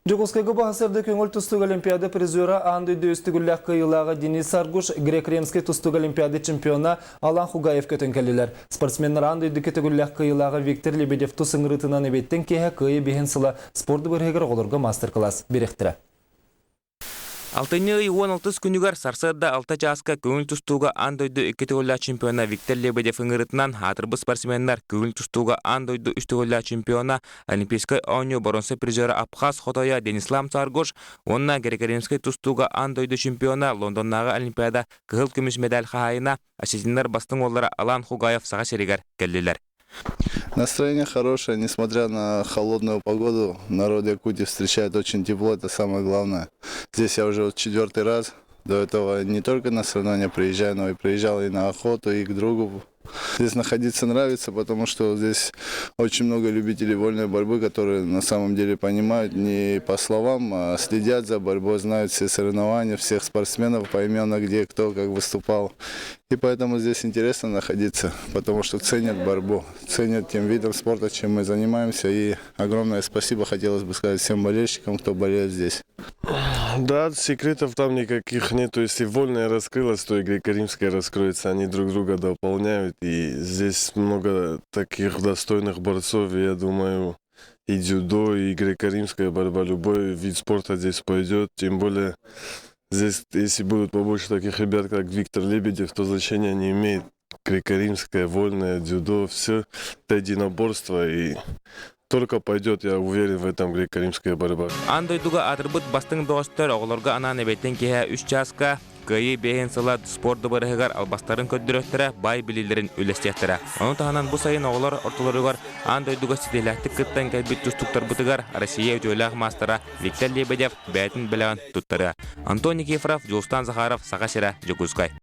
Дьокуускайга бу сарсыарда көҥүл тустууга Олимпиада призера аан дойду үс төгүллээх кыайыылааҕа Денис Аргуш, грек-римскэй тустууга Олимпиада чемпиона Алан Хугаев көтөн кэллилэр. Спортсменнар аан дойду төгүллээх кыайыылааҕа Виктор Лебедев тус ыҥырыытынан эбиэттэн киэһэ Кыайыы биһин сыла спорт бырыһыгар оҕолорго маастар-кылаас биэриэхтэрэ. Алтынньы ый 16 күнүгэр сарсыарда 6 чааска көҥүл тустууга аан дойду икки төгүллээх чемпиона Виктор Лебедев ыҥырыытынан аатырбыт спортсменнар көҥүл тустууга аан дойду үс төгүллээх чемпиона, Олимпийскай оонньуу боруонса призера Абхаз хотойо Денислам Царгош уонна греко-римскэй тустууга аан дойду чемпиона Лондоннааҕы Олимпиада кыһыл көмүс медаль хаһаайына осетиннар бастыҥ уоллара Алан Хугаев Саха сиригэр кэллилэр. Настроение хорошее, несмотря на холодную погоду, народ Якутии встречает очень тепло, это самое главное. Здесь я уже вот четвертый раз. До этого не только на соревнования приезжаю, но и приезжал и на охоту, и к другу. Здесь находиться нравится, потому что здесь очень много любителей вольной борьбы, которые на самом деле понимают не по словам, а следят за борьбой, знают все соревнования, всех спортсменов поименно, где кто как выступал. И поэтому здесь интересно находиться, потому что ценят борьбу, ценят тем видом спорта, чем мы занимаемся. И огромное спасибо хотелось бы сказать всем болельщикам, кто болеет здесь. Да, секретов там никаких нет. То есть и вольная раскрылась, то и греко-римская раскроется. Они друг друга дополняют. И здесь много таких достойных борцов. И я думаю, и дзюдо, и греко-римская борьба, любой вид спорта здесь пойдет. Тем более здесь, если будут побольше таких ребят, как Виктор Лебедев, то значения не имеет. Греко-римская, вольная, дзюдо, все это единоборство. И только пойдет, я уверен в этом, греко-римская борьба. Аан дойдуга аатырбыт бастыҥ бөҕөстөр оҕолорго анаан эбиэттэн киэһэ үс чааска Кыайыы биэһин сыла спорт дыбарыһыгар албастарын көрдөрүөхтэрэ, баай билиилэрин үллэстиэхтэрэ. Ону таһынан бу сайын оҕолор ортолоругар аан дойдуга ситиһиилээхтик кыттан кэлбит тустууктарбытыгар Россия үтүөлээх маастара Виктор Лебедев бэйэтин бэлэҕин туттарыа. Антон Никифоров, Дьулустаан Захаров, Саха сирэ, Дьокуускай.